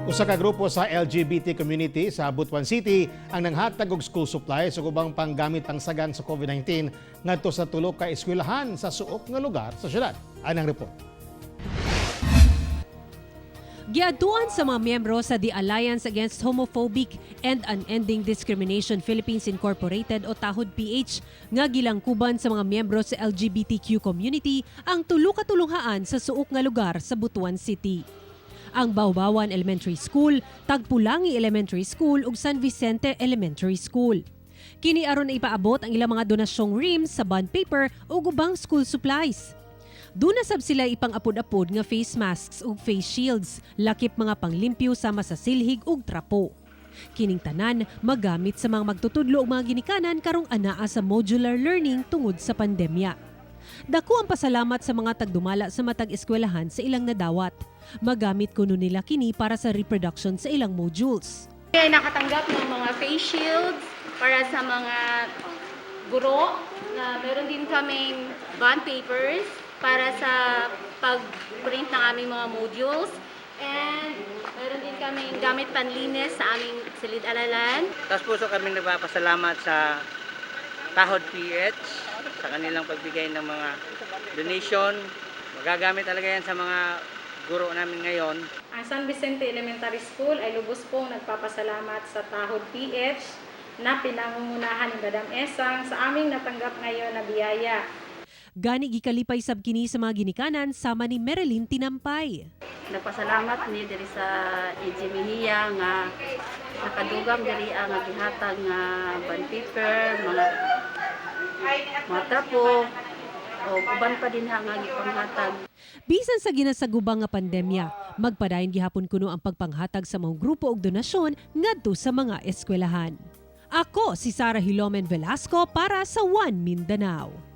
Usa ka grupo sa LGBT community sa Butuan City ang nanghatag og school supplies ug ubang panggamit pangsagan sa COVID-19 ngadto sa tulo ka eskwelahan sa suok nga lugar sa syudad. Anang report. Giadtuan sa mga miyembro sa The Alliance Against Homophobic and Unending Discrimination Philippines Incorporated o TAHOD PH nga gilangkuban sa mga miyembro sa LGBTQ community ang tulo ka tulunghaan sa suok nga lugar sa Butuan City. Ang Baubawan Elementary School, Tagpulangi Elementary School ug San Vicente Elementary School. Kini aron ipaabot ang ilang mga donasyong reams sa bond paper ug ubang school supplies. Duna sab sila ipang-apod-apod nga face masks ug face shields, lakip mga panglimpyo sama sa silhig ug trapo. Kining tanan magamit sa mga magtutudlo ug mga ginikanan karong anaa sa modular learning tungod sa pandemya. Dako ang pasalamat sa mga tagdumala sa matag eskwelahan sa ilang nadawat. Magamit kuno nila kini para sa reproduction sa ilang modules. Ay nakatanggap ng mga face shields para sa mga guro, na meron din kaming bond papers para sa pag-print ng aming mga modules, and meron din kaming gamit panlinis sa aming silid-aralan. Tapos puso kami nagpapasalamat sa Tahod PH sa kanilang pagbigay ng mga donation. Magagamit talaga yan sa mga guro namin ngayon. Ang San Vicente Elementary School ay lubos pong nagpapasalamat sa Tahod PH na pinangungunahan ni Madam Esang sa aming natanggap ngayon na biyaya. Gani gikalipay sab kini sa mga ginikanan sama ni Marilyn Tinampay. Nagpasalamat ni diri sa EG Mejia nga nakadugang diri ang nga gihatag nga bond paper, mga trapo o uban pa din ha nga gipanghatag. Bisan sa ginasagubang nga pandemya, magpadayon gihapon kuno ang pagpanghatag sa mga grupo og donasyon ngadto sa mga eskwelahan. Ako si Sara Hilomen Velasco para sa One Mindanao.